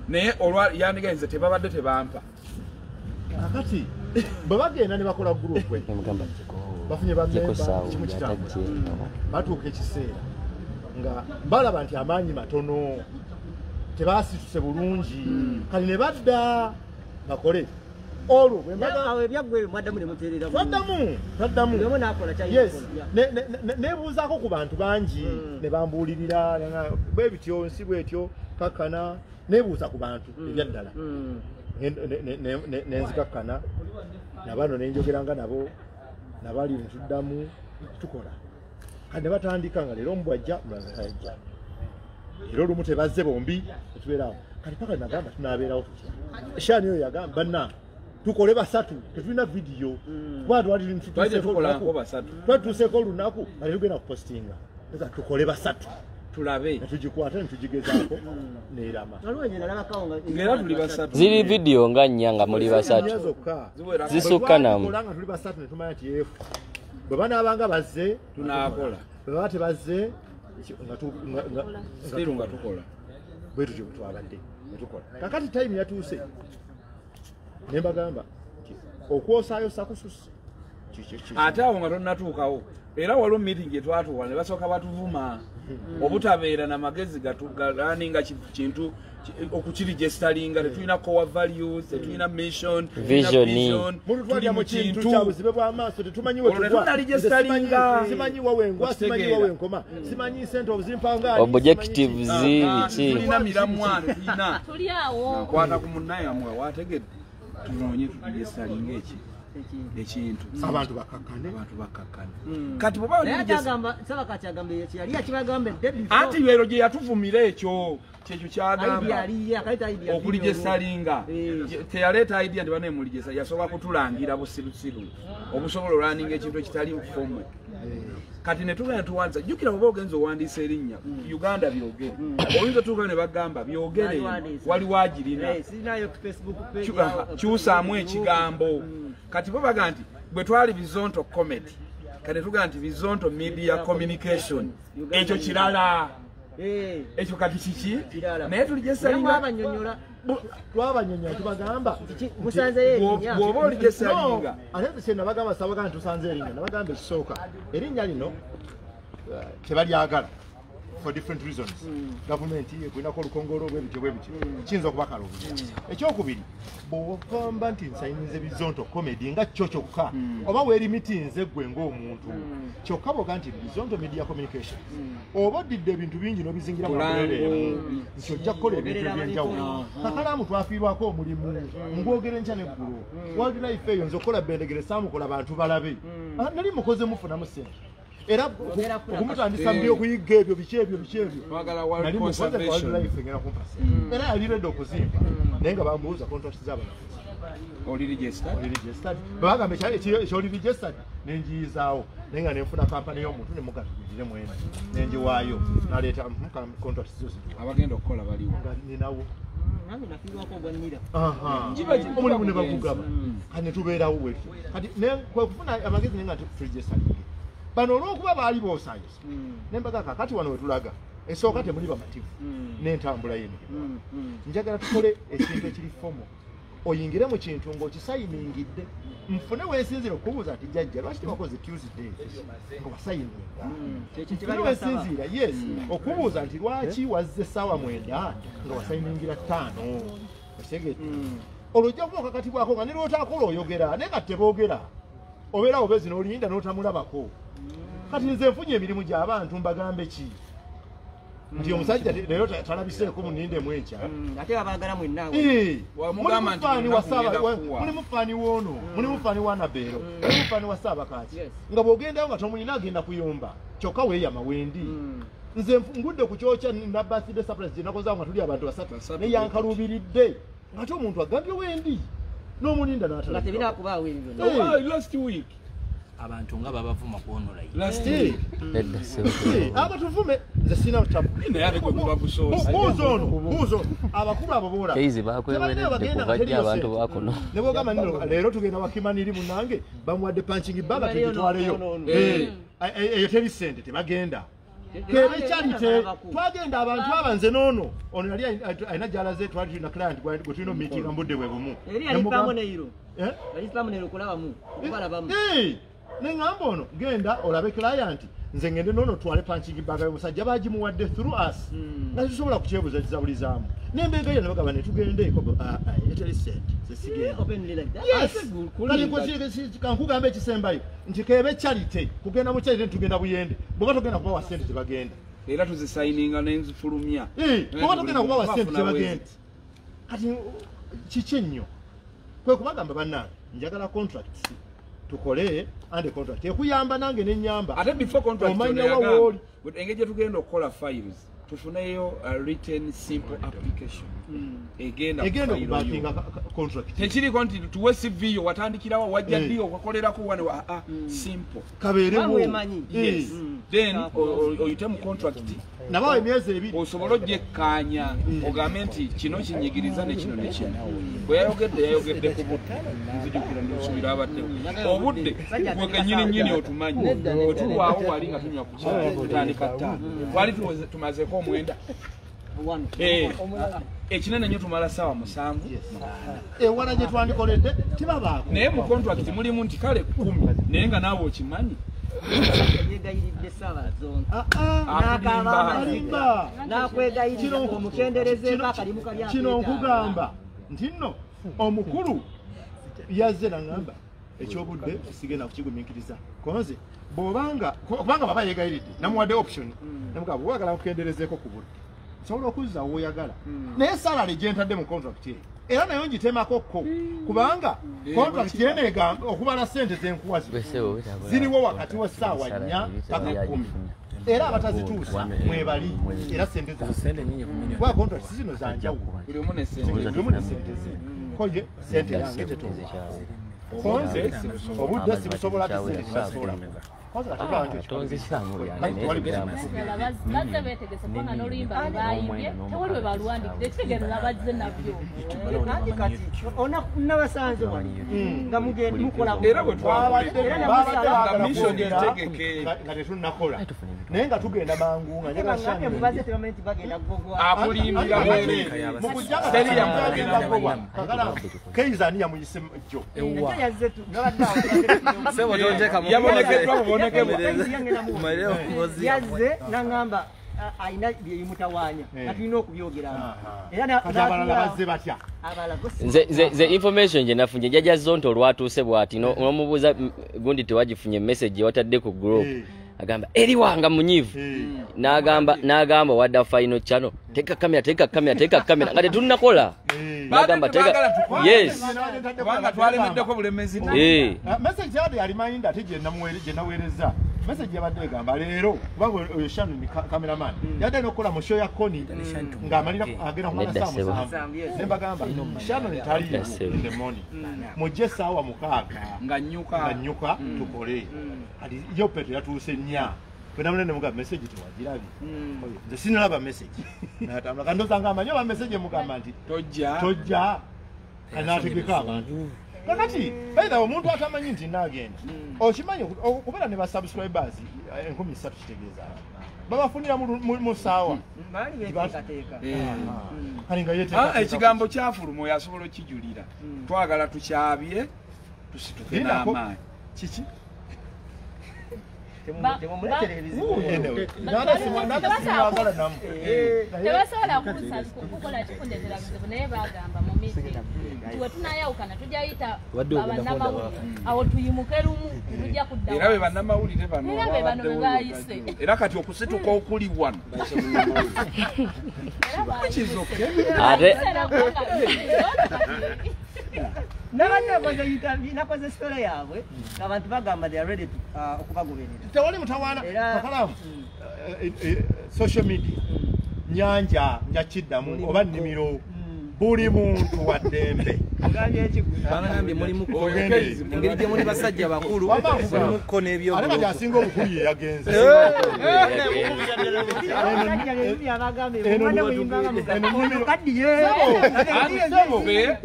naye yandigenze tebabadde tebampa. Kakati bwe bagenda ne bakola group bafunye bamemba kimu kitambula batuuka ekiseera nga balaba nti amaanyi matono tebasituse bulungi kale ne badda bakole olwo twaddamu nebuuzaako ku bantu bangi ne bambuulirira bwe bityo nsi bwetyo kakkana nebuuza ku bantu ebyaddala nenzikakkana nabano nenjogeranga nabo nabali ntuddamu tukola kati ne batandika nga leero omubwajja mulala tajja era olumu tebazze bombi tetubeerawo kati paka nagamba tunaabeerawo tutya Shani oyo yagamba banna tukole basatu tetulina vidiyo kuba twali tutuuseeko olunaku nga tetugenda kupostinga tukole basatu tulabe netugikwata netugigezaako neerama ziri vidiyo nga nnya nga muli basatu zisukka namu nga tuli basatu netumanya nti efu bwe banaabanga bazze tunaakola bwe baba tebazze nga tukola bwe tutyo bwe twabadde netukola kakati time yatuuse ne mbagamba nti okwosaayosa kususse ate awo nga tonnatuukawo era waliwo meeting etwatuwa ne basooka batuvuma obutabeera na magezi galaninga kintu okukiregisteringa tetulina core values tetulina mission vision mututwalya mu kintu kya buzibe bw'amaaso tetumanyi we tugwa simanyi wa wengwa simanyi wa wenkoma simanyi sente obuzimpanga objectives biki tulina miramwa tulina tuli awo nakwata ku munnaye amwe wategedde tunoonye turegisteringa eki ekintu abantu bakakkane kati bw'oba agamba Ssabakaaki agamba yali akibagamba anti leero gye yatuvumira ekyo kyekyo kyagamba okulijesalinga teyaleeta idea nti banemulijesa yasooka kutulangira busirusiru obusobola olwaninga ekintu ekitali fomu Kati ne tugenda tuwandiisa, jjukira bw'oba ogenza owandiisa erinnya Uganda Byogere, oyinza otuuka ne bagamba Byogere waliwo agirina, kyusaamu ekigambo. Kati bo baga nti bwe twali Bizonto Comedy, kati tugamba nti Bizonto Media Communication, ekyo kirala. Ekyo kati kiki? Naye tulijesalinga twabanyonyola tubagamba bw'oba olijesalinga. Ate kye nabagamba sabaga nti tusanze erinnya, nabagamba ekisooka erinnya lino tebalyagala for different reasons. Gavumenti ekulinako olukongolo bwebityo bwebityo kiyinza okubakalubira. Ekyokubiri, bw'ogamba nti nsayinize Bizonto Comedy nga kyo kyokka oba weerimitinze ggwe ng'omuntu, kyokka bw'oga nti Bizonto Media Communications oba oddidde ebintu bingi n'obizingira mu emu nti ojja kukola ebintu eby'enjawulo. Kakalaamu twafiirwako omulimu ngwogera enkya n'eggulo. Wildlife eyo nze okukola Bendegere saamukola bantu balabe, nali mukoze mufunamu ssente era okumutandisa mu by'okuyiga ebyo biki ebyo biki ebyo nali mukoze wildlife ngenda kumpa ssente era yali ready okuzimba, naye nga bambuuza contract z'abanafuzi oli registered, babagamba ekyoli registered nenjiyizaawo, naye nga nenfuna kampani y'omuntu ne mugatugirire mwene nenjiwaayo naleeta contract zo zigiwa abagenda okukola baliwo nga ninawo omulimu ne bagugaba kati ne tubeerawo bwetyo. Kati kwe kufuna amagezi naye nga turegistaringe bano olw'okuba baali boosaayisa ne mbaga kakati wano wetulaga esooka temuli bamativu n'entambula y'emirimu. Njagala tukole ekintu ekiri fomo, oyingire mu kintu ng'okisayiningidde, nfune weesinzire okubuuza nti jjajja lwaki tewakoze Tuesday nga wasayininga, nfune weesinziira yes okubuuza nti lwaki wazze essaawa 9 nga wasayiningira 5 okitegedde. Olwo ojja kuba okakatibwako nga ne lw'otaakola oyogera, naye nga teboogera obeera obezi n'olinda n'otamulabako. Kati nze nfunye emirimu gy'abantu mbagambe ki nti omusajja leero talabiseeko munindemu enkya, ate abaagala mwenna mulimu faani woono, mulimu faani wa Nabeero, mulimu faani wa Ssaabakaaki, nga bw'ogendayo nga tomulina agenda kuyomba kyokka weeyama wendi. Nze ngudde ku kyokya na birthday surprise gye nakoze nga tuli abantu basatu naye yankaluubiridde ng'ate omuntu agambye wendi n'omulinda n'atalabika. Tebinakubaawo ebyo byonna. Last week abantu nga babavuma kwonora. Last week abatuvume nze sina tabu. Buuza ono abakulu abo boola abantu bakono ne bwogamba nno leero tugenda wakimaniri munnange bamuwadde punching bag tugitwaleyo, eyo teri ssente tebagenda. Kebe charite twagenda abantu abanze noono ono yali alina gy'alaze twali tulina client gwe tulina meeting mu budde bwe bumu. Ne ŋŋamba ono genda olabe client nze ngende noono twale punching bag y'omusajja bagimuwadde through us nga tusobola kukyebuza kizabulizaamu nembeega yo ne bagamba ne tugendeeko eteri ssente ze sigenda. Kankugamba ekisembayo nti kebe charite kugenda mu charite tugenda Buyende, bw'oba togenda kubawa ssente tebagenda era tuzisayininga nenzifulumya, bw'oba togenda kubawa ssente tebagenda. Kati kiki ennyo kwe kubagamba bannange njagala contracts tukole and contract ekuyamba nange nenyamba, ate before contract omanya wa wooli engeri gye tugenda okukola files tufuneyo a written simple application egenda okubakinga contract. Tekiriko nti tuwe CV yo watandikirawo wajja ddi okakolerako wano, simple kabeerewo. Yes, then oyite mu contract nabawa emyezi 2 osobole ojjekkaanya ogambe nti kino kinyigiriza ne kino ne kino. Bwe yayogedde yayogedde ku budde, nzijukira nsuubira abaddewo obudde gwe kennyini nnyini otumanyi bwe tulwawo wali nga tunywa ku kyayi tutandika 5 twali tumazeeko 9 ekinene nnyo tumala ssaawa 7 ewala gye twandikoledde tibabaako, naye mu contract mulimu nti kale 10 naye nga naawe okimanyi yegayiridde ssaawa zonto n'akwegayirira omukenderezeeko akalimu kali. Kino nkugamba nti nno omukulu yazze naŋŋamba ekyobudde sigenda kukigumiikiriza konze bw'obanga kubanga baba yeegayiridde namuwadde option namugamba bw'oyagala nkukenderezeeko ku budde nsobola okuzza w'oyagala, naye salary gye ntadde mu contract eyo era nayo ngitemako ko kubanga contract eno egamba okubala ssente zenkuwa ziriwo wakati wa ssaawa 4 paka 10 era abatazituusa mwebali era ssente za contract zino za njawulo buli omu ne ssente ze koye ssente yange tetuuka konze obudde sibusobola ate ssente tebasobola. Bazze beetegese kubanga n'oluyimba lwe baayimbye tewali we baluwandikidde, kitegeeza bazze nabyo. Anti kati nabasanze wano nga mugenda mukola era bwe twabadde mission etegeke nga tetunnakola naye nga tugenda mangu nga njagala Shani mubaze tebamanyi nti bagenda kugogwa akulimbira bwereere teri yamugenda kugogwa. Keiza ani yamuyise jjo yabonekeddwa bubonekebwa yazze n'aŋŋamba alina byeyimutawaanya nga tulina okubyogeramu. Era abalala bazze batya? Nze information gye nafunye jjajja Zonto olwatuuse bw'ati n'omubuuza gundi tewagifunye message watadde ku group, agamba eriwanga munyiivu, n'agamba wadda final channel teeka kamera teeka kamera teeka kamera nga tetunnakola. N'agamba teeka yes kubanga twalemeddeko bulemezi. Message yadde yali mayinda ate gye naweereza message yabadde egamba leero kubanga oyo Shannon cameraman yadde n'okukola mu show ya Koni ng'amalira agenda kumala ssaawa 7 ne mbagamba Shannon taliiwo in the morning mujje ssaawa 6 nga nnyuka tukole. Kati yo Petro yatuuse nnya bwe ne mugamba message tewagirabye nze sinalaba message natambula kandoza nga amanyi oba message emugamba nti tojja kanaategeka abantu. Kakati by the way omuntu atamanyi nti naagenda okimanyi okubeera ne ba subscribers 3,000 kitegeeza babafunira mu ssaawa. Ekigambo kyafuluma oyo asobola okijulira twagala tukyabye tusituke n'amaanyi. Kiki? Tebasobola kukola kikundetera bizibu naye bagamba mu meeting nti we tunayawukana tujayita bannamawulire awo tuyimuke lumu tujja kudda. Era be bannamawulire bano be bayise. Era kati okusituka okuli wano ate nabadde nakoze story yaabwe abantu bagamba they are ready okubagoberera. Tewali mutawaana kakalamu social media nyanja njakiddamu oba nnimiro buli muntu wa ddembe. Bagambye mulimu engeri gye muli basajja bakulu mulimuko n'ebyobuloko. Ate kati asinga obukulu ye yagenze.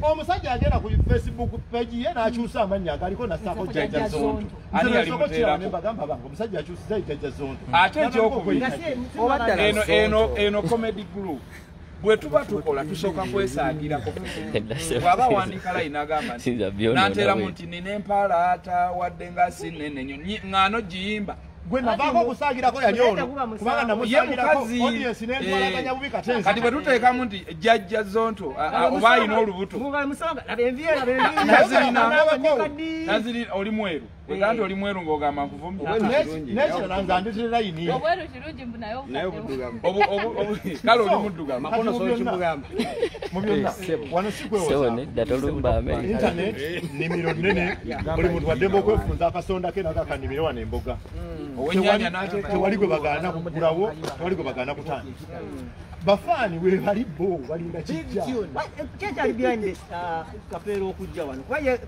Omusajja agenda ku Facebook page ye n'akyusa amannya agaliko n'assaako Jjajja Zonto. Ne bagamba bange omusajja akyusiza Jjajja Zonto. Ate ekyokubiri eno comedy group bwe tuba tukola tusooka kwesaagirako. Bw'aba awandiika layini agamba nti nanteramu nti nina empalaata wadde nga si nnene nnyo ŋŋaano giyimba. Gwe navaako okusaagirako yali ono kubanga namusaagirako audience n'entwalaganya bubi katenzi. Kati bwe tuteekamu nti Jjajja Zonto oba alina olubuto nazirina oli mweru wega nti oli mweru ng'ogamba nkuvumye. N'ekirala nze andetera layini. Obweru kirungi mbu naye kale oli muddugavu. Mu byonna wano si kwewoza. Internet nnimiro nnene buli muntu waddembe okwefunza akasonda ke nako akanimiro wano emboga. Tewali gwe bagaana kugulawo, tewali gwe bagaana kutandika. Bafaani we bali bo balinda kijja. Kyekyali behind this Kafeero okujja wano kuba ye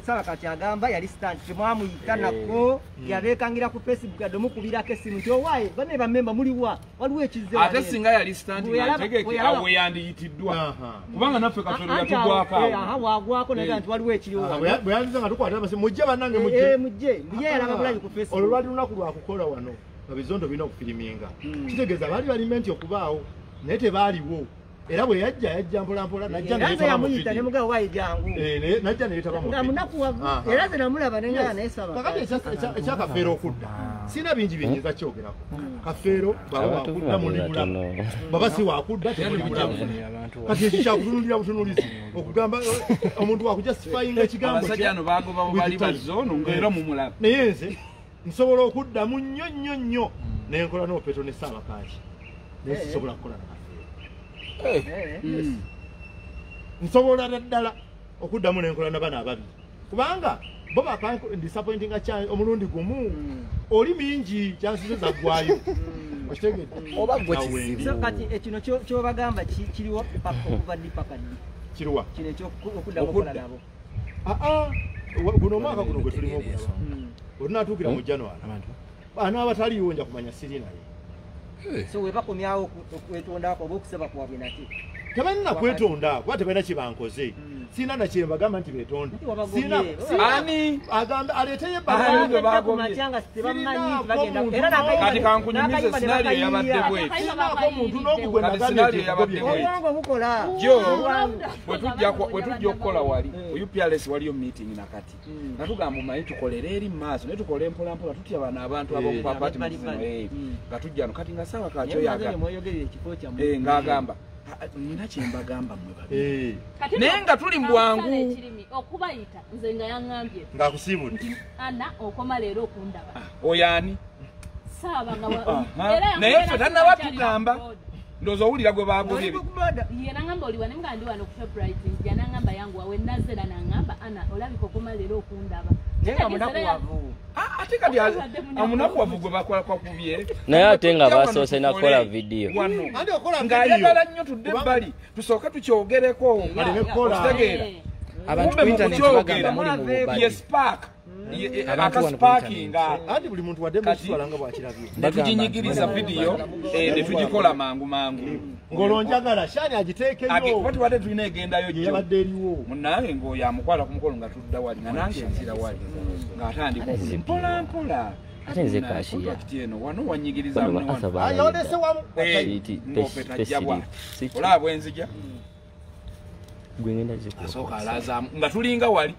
Saba kati agamba yali stand temwamuyita nako yabeekangira ku Facebook yadde omukubirako essimu nti owaaye banne bammemba muliwa waliwo ekizze. Ate singa yali stand ntegeke awo we yandiyitiddwa kubanga naffe Kafeero yatugwako awo. Wagwako naye nti waliwo ekiriwo. Bwe yandize nga tukwata amasimu mujje bannange mujje. Mujje ye yalaba bulayi ku Facebook. Olwo lwali lunaku lwa kukola wano nga Bizonto birina okufiriminga. Kitegeeza baali balime nti okubaawo naye tebaaliwo era bwe yajja yajja mpola mpola najja naye yamuyita ne mugabo wayi jangu najja ne mu nga munakuwavu era nze namulaba ne nga naye saba. Kakati ekya Kafeero okudda sina bingi byenyinza kyogerako. Kafeero baba wakudda muli mulamu baba si wakudda temuli mulamu. Kati ekyo kyakutunulira butunulizi okugamba omuntu wakujustifyinga ekigambo. Abasajja ano bagoba bo bali bazono ng'era mumulaba. Naye nze nsobola okuddamu nnyo nnyo nnyo ne nkola n'opeto ne Ssaaba Kaaki naye sisobola kukola na Kafeero. Nsobola ddala okuddamu ne nkola na bano ababiri kubanga bo disappointinga omulundi gumu oli mingi chances zaggwayo. Okitegedde? Oba gwe kizibu. So kati ekino ky'obagamba kiriwo okuva ddi paka ddi? Kiruwa? Kino eky'okuddamu okukola nabo. Guno omwaka guno gwe tulimu okulaba. Olunaatuukira mu January Anaaba taliiwo nja kumanya siri naye. So we bakomyawo okwetondako oba okusaba kwabwe nate. Tebalina kwetonda kuba tebalina kye bankoze. Sina na kye mbagamba nti beetonde. Sina ani agamba aleeteyo ebbaluwa kumachanga tebamanyi bagenda era n'akayimba kati kankunyumize scenario yabadde bweti. Sinaako omuntu n'ogu gwe nagambye nti yabadde bweti. Obwongo bukola. Jo bwe tujja okukola wali UPRS waliyo meeting nakati. Natugamba omanyi tukolere eri mu maaso naye tukole mpola mpola tutya bano abantu ab'oku apartment zino nga tujja no kati nga ssaawa kakyo yaga. Ng'agamba nina kye mbagamba mmwe babiri. Naye nga tuli mu bwangu. Okubayita nze nga yaŋŋambye. Ng'akusiibudde. Ana okoma leero okundaba. Oyo ani? Saaba nga era naye ffe tannaba tugamba. Ndowooza owulira gwe baagobye. Ye n'aŋŋamba oli wano nga ndi wano ku Shoprite nzija n'aŋŋamba yanguwa we nazze era n'aŋŋamba Ana olabika okoma leero okundaba. Naye nga munakuwavu. Ate kati omunakuwavu gwe bakola kwakubye. Naye ate nga basoose nakola vidiyo. Ng'ayagala nnyo tudde ebbali tusooke tukyogereko. Okitegeera. Abantu ku internet bagamba muli mu bubadi. Ye spark. Akasparkinga. Anti buli muntu wadde mukitwala nga bw'akirabye. Ne tuginyigiriza vidiyo ne tugikola mangu mangu. Ng'olwo njagala Shani agiteekeyo. Kuba tubadde tulina egendayo jjo. Yabadde eriwo. Munnange ng'oyo amukwata ku mukono nga tudda wali nga nange nzira wali. Ng'atandika mpola mpola. Ate nze kashiya. Eno wano wanyigiriza wano. Ayolese wamu. Ng'opeta ajja bw'ati. Olaba bwe nzija. Gwe ngenda zikuwa. Asooka alaazaamu nga tulinga wali.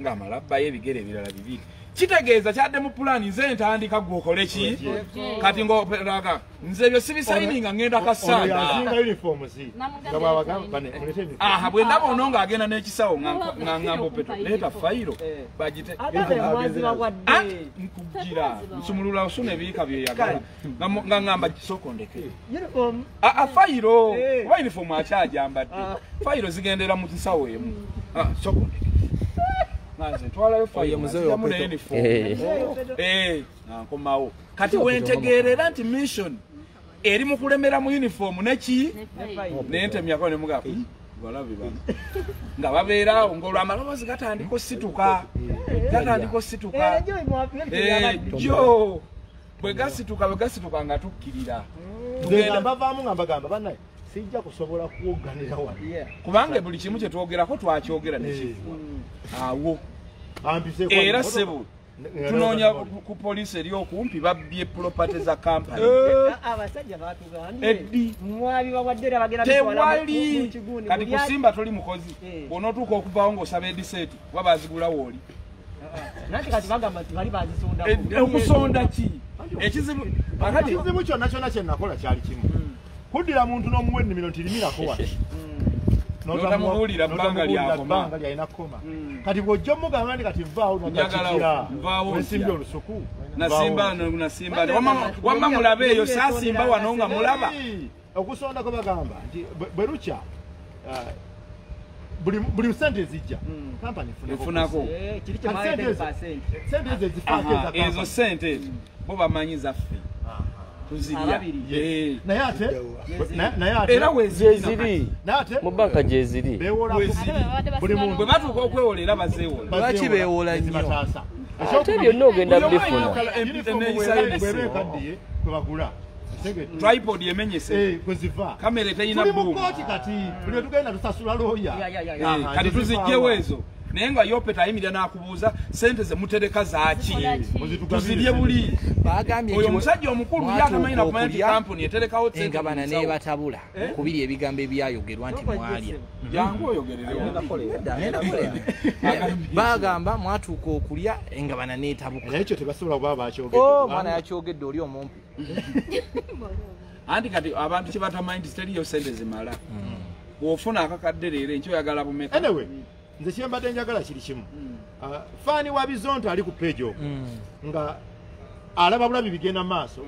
Ng'amala abbayo ebigere ebirala bibiri. Kitegeeza kyadde mu pulaani nze ntandika gwe okole ki? Kati ng'operaga nze ebyo sibisayininga ngenda kasaana. Asinga uniform si. Nga bw'abagamba bane mulete uniform. Aha bwe ndaba ono ng'agenda n'ekisawo nga ngamba Opeto leeta fayiro bagite. Ate nkugira nsumulula osuna ebiika byeyagala nga ngamba sooka ondeke. Uniform. Fayiro oba uniform akyajambadde. Fayiro zigendera mu nsawo emu. Sooka ondeke. Nze ntwalayo fayiro nziramu ne uniform. Nkomawo. Kati wentegeerera nti mission eri mu kulemera mu uniform neki nentemyako ne mugamba balabi bano nga babeera awo ng'olwamaloboozi gatandika osituka gatandika osituka jo bwe gasituka nga tukkirira. Nze mbavaamu nga mbagamba bannaye sijja kusobola kuwogganira wano. Kubanga buli kimu kye twogerako twakyogera ne kiggwa. Awo. Era ssebo tunoonya ku poliisi eri okumpi babbye property za kampani. Abasajja baatugambye mwabibawadde era bagenda bitwala mu kigundi. Kati kusimba toli mukozi. Bw'onootuuka okuvaawo ng'osaba ediseeti kuba baazigulawo oli. Nanti kati bagamba nti bali baazisondako. Okusonda ki? Ekizibu ekizibu kyonna kyonna kye nakola kyali kimu. Kuddira muntu n'omuwa ennimiro nti limirako wano. N'otamubuulira bbanga lyalina kkoma. Kati bw'ojja omugamba nti kati nvaawo nagakikira nsimbye olusuku. Nasimba nasimba wamma mulabe eyo saasimba wano nga mulaba. Okusondako bagamba nti bwe lukya buli sente ezijja kampani efunako. Sente ezo ezifaako eza kampani. Ezo sente ezo bo bamanyi zaffe. Naye ate era weziri mu banka gyeziri buli muntu bwe batuuka okwewola era bazeewola. Lwaki beewola nnyo? Ate byonna ogenda bifuna. Bw'eba ekaddiye kwe bagula. Tripod emenyese. Kwe ziva. Kamera terina Tuli mu boom. kkooti kati buli lwe tugenda tusasula looya. Kati tuzigyewo ezo. Naye nga Yopeta ayimirira n'akubuuza sente ze mutereka zaaki tuzirye buli. Bagambye Oyo omusajja omukulu ye atamanyi na kumanya nti kampuni eterekawo sente engabana mu nsawo. n'ebatabula okubiri ebigambo ebyayogerwa nti mwalya. Jangu oyogererewo. Ngenda kukolera. Bagamba mwatuuka okulya engabana n'etabuka. Naye ekyo tebasobola kuba bakyogedde. Oh, mwana yakyogedde oli omumpi. Anti kati abantu kye batamanyi nti teriyo sente zimala. Bw'ofuna akakadde leero enkya oyagala bumeka. Anyway, nze kye mbadde njagala kiri kimu. Faani wa Bizonto ali ku page okwo nga alaba bulabi bigenda maaso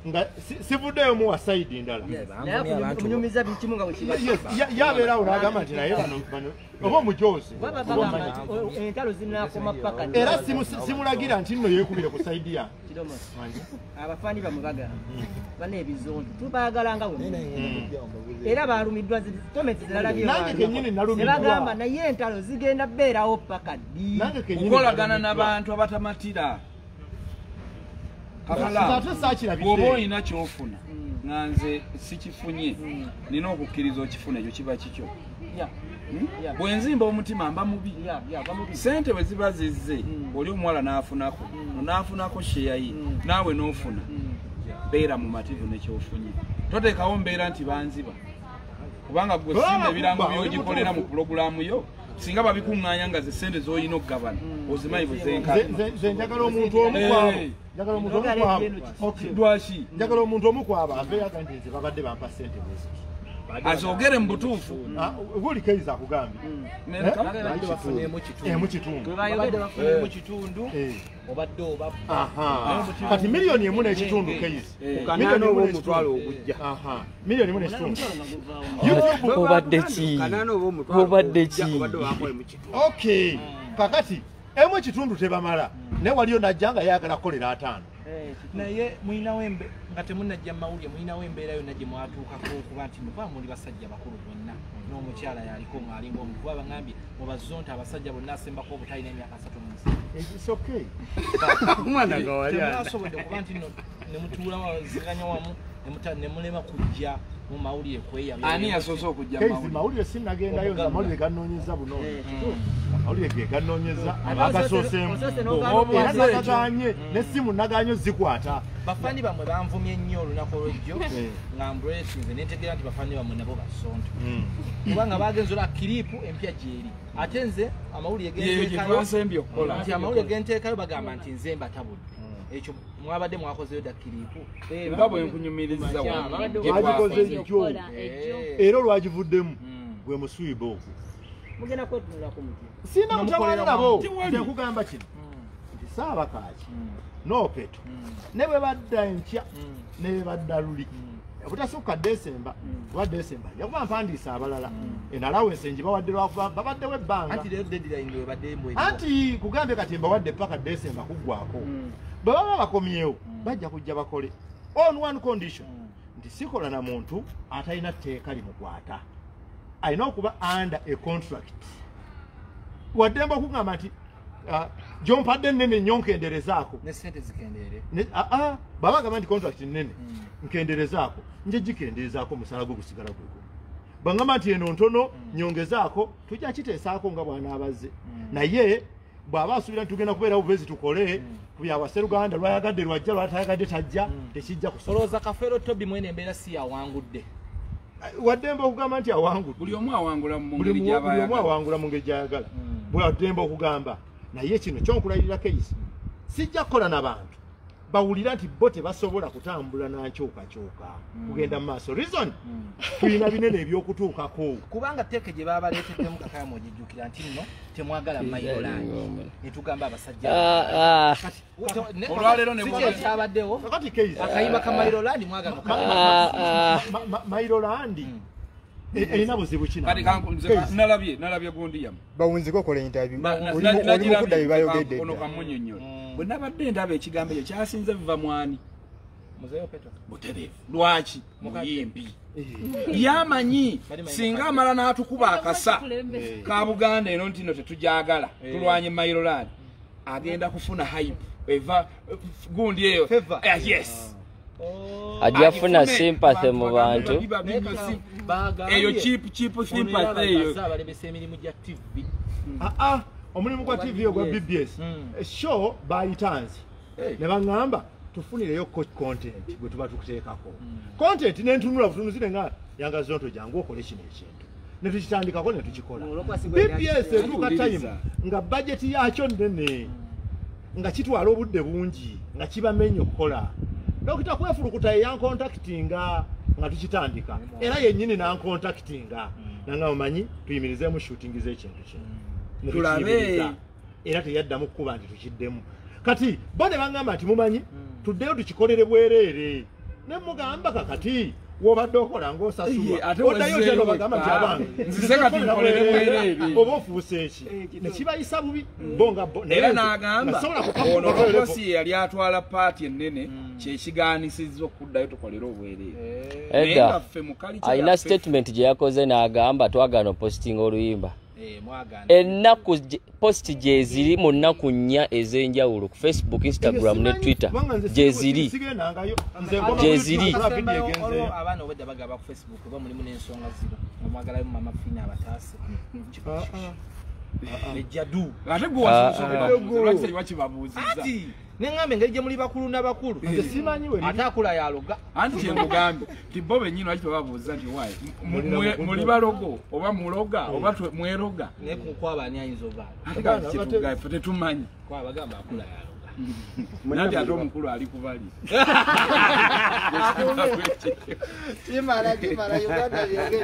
nga sivuddeyo muwa side ndala. Naye okunyumiza buli kimu nga bwe kiba. Yes, yabeerawo n'agamba nti naye bano oba omujoozi. Baba bagamba nti entalo zinaakoma paka ddi. Era simulagira nti nno yeekubire ku side yange. Kidomo. Abafaani bamwe bagamba bana ebizonto tubaagala nga bwe era balumiddwa comments ziralabye Nange kennyini nalumiddwa. Ne bagamba naye entalo zigenda beerawo paka ddi. Nange kennyini Kukolagana nalumiddwa. n'abantu abatamatira. Ate saakirabidde. Bw'oba olina ky'ofuna nga nze sikifunye, nina okukkiriza okifuna, ekyo kiba kikyo. Bwe nzimba omutima mba mubi. Ssente bwe ziba zizze, oli omuwala n'afunako, n'afunako sheya ye, naawe n'ofuna. Beera mumativu nekyofunye. Toteekawo mbeera nti banziba. Kubanga gwe singa ebirango by'ogikolera mu pulogulaamu yo, singa babikuŋŋaanya nga ze ssente z'olina okugabana, ozimanyi bwe zenkana. Nze njagala omuntu omu kwabo. Njagala omuntu omu kwabo. Lwaki? Njagala omuntu omu kwabo aveeyo agambe nti nze babadde bampa ssente bwe ziti. Azogere mu butuufu. Guli Keiza akugambye. Emu kitundu. Babadde bafunemu kitundu. Obadde obabba. Kati miliyoni emu n'ekitundu Keiza. Kanaana oba omutwalo ogujja. Miliyoni emu n'ekitundu. Obadde ki? Obadde ki? Okay. Kakati emu ekitundu tebamala. Naye waliyo najja nga yayagala kukolera 5. Naye mulinawo nga temunnajja mawulire, mulinawo embeera yonna gye mwatuukako okuba nti muba muli basajja bakulu bonna n'omukyala yaliko ng'alinga omu, kuba bagambye mubazonta abasajja bonna asembako obutalina emyaka 3 mu nsi. It's okay. Temwasobodde kuba nti nno ne mutuula waziganya wamu ne mulema kujja mu mawulire kweyabya. Ani yasoose okujja mu mawulire? Mawulire sinnagendayo, nze amawulire gannoonyeza buno. Amawulire ge gannoonyeza agasooseemu. Era naganye n'essimu naganye zikwata. Bafaani bammwe banvumye nnyo olunaku olw'ejjo nga mbuleesinze ne ntegeera nti bafaani bammwe nabo basonto. Kubanga bagenze olwa kiripu empya gy'eri. Ate nze amawulire genteekayo nti amawulire genteekayo bagamba nti nze mbatabudde. Ekyo mwabadde mwakozeyo dda kiripu. Nga bwe nkunyumiriza wagikoze jjo era olwagivuddemu gwe muswiba ogwo. Mugenda kwetunulako mutya? Sina mutawaana nabo. Nze nkugamba kino nti Ssaabakaaki n'Opeto ne bwe badda enkya ne bwe badda luli obutasukka Desemba, kuba Desemba nja kuba mpandiisa abalala. Eno allowance ngibawadde lwakuba babaddewo ebbanga. Anti leero deadline webadde mbwe eriwo. Anti kugambye kati mbawadde paka Desemba kuggwako. Bwe baba bakomyewo bajja kujja bakole on one condition nti sikola na muntu atalina tteeka limukwata, alina okuba under a contract. Waddembe okugamba nti gyompadde nnene nnyo nkenderezaako ne ssente zikendeere. Baba agamba nti contract nnene nkenderezaako, nje gikenderezaako omusaala gwe gusigala gwego. Bw'angamba nti eno ntono nyongezaako, tujja kiteesaako nga bw'anaabazze. Naye bw'aba asuubira nti tugenda kubeerawo bubezi tukole ku bya Wasseruganda, lwayagadde lwajja, lwatayagadde tajja, tekijja kusobola. Olowooza Kafeero Tobi mwene embeera si yawangudde? Waddembe okugamba nti awangudde. Buli omu awangula mu ngeri gy'aba Buli omu ayagala. awangula mu ngeri gy'ayagala. Bwe waddembe okugamba. Naye kino kyonkulayirira Keiza, sijja kukola na bantu bawulira nti bo tebasobola kutambula na nkyukakyuka kugenda mu maaso. Reason tulina binene ebyokutuukako. Kubanga tteeka gye babaleeteddemu Kakaya ogijjukira nti nno temwagala mayirolangi ne tugamba abasajja. Olwaleero ne Si kyekyabaddewo. Kakati Keiza, akayimba ka mayirolangi mwagala mukama. Mayirolangi erina buzibu kina. Kati nze nalabye gundi yamu. Bawunziko okola interview. Oli mukudda bye bayogedde. Ono kamunyonnyola. Bwe nabadde ndaba ekigambo ekyo kyasinze biva mwani. Muzeeyo Petro. Butereevu. Lwaki? Muyimbi. Yamanyi singa amala n'atukuba akasa ka Buganda eno nti no tetugyagala tulwanye mayirolangi, agenda kufuna hype eva gundi eyo. Yes. Ajja kufuna sympathy mu bantu. Eyo cheap sympathy eyo. Abalemesa emirimu gya TV. Omulimu gwa TV ogwa BBS show bayitanze ne baŋŋamba tufunireyo content gwe tuba tukuteekako. Content nentunula butunuzi ne nga Yanga Zonto jangu okole kino ekintu. Ne tukitandikako ne tukikola. BBS etuuka time nga budget yakyo nnene, nga kitwala obudde bungi, nga kibamenya okukola. Dokita Kwefulukuta yankontaktinga nga tukitandika, era yennyini nankontaktinga nanga omanyi tuyimirizeemu shooting z'ekintu kino. Ne Tulabe. tukiyimiriza. Era teyaddamu kukuba nti tukiddemu. Kati bo ne baŋŋamba nti mumanyi tuddeyo tukikolere bwereere. Ne mugamba kakati wobadde okola ng'osasulwa. Iye, ate Oddayo wazzeeyo otya n'obagamba nti wekka. abange, Nzize kati nzize nkolere bwereere. bwereere. Oba ofuuse eki? Ne kibayisa bubi bo nga bo. Era n'agamba Nasobola ono kukakuba Kosi ye yali atwala paati ennene kyekigaanisiza okuddayo tukolere obwereere. Naye Edda nga ffe mu culture alina yaffe statement gye yakoze n'agamba twagaana opositinga oluyimba. Ennaku post gye ziri mu nnaku 4 ez'enjawulo ku Facebook, Instagram ne Twitter gye ziri. Gye ziri. Abaana obwedda bagaba ku Facebook oba mulimu n'ensonga zino omwagalayo mama Fina abataase. Ejjadu. Ate gwe wasobola wakibabuuzizza. Neŋŋamba engeri gye muli bakulu n'abakulu. Ate akula yaloga. Anti kye nkugambye nti bo bennyini lwaki tebabuuza nti waayi muli balogo oba muloga oba mweroga. Naye kukwaba ani ayinza obaala. Ate kati kye ffe tetumanyi. Kwaba bagamba akula yaloga. Nanti ate omukulu ali kubali. Kimala Uganda byogere.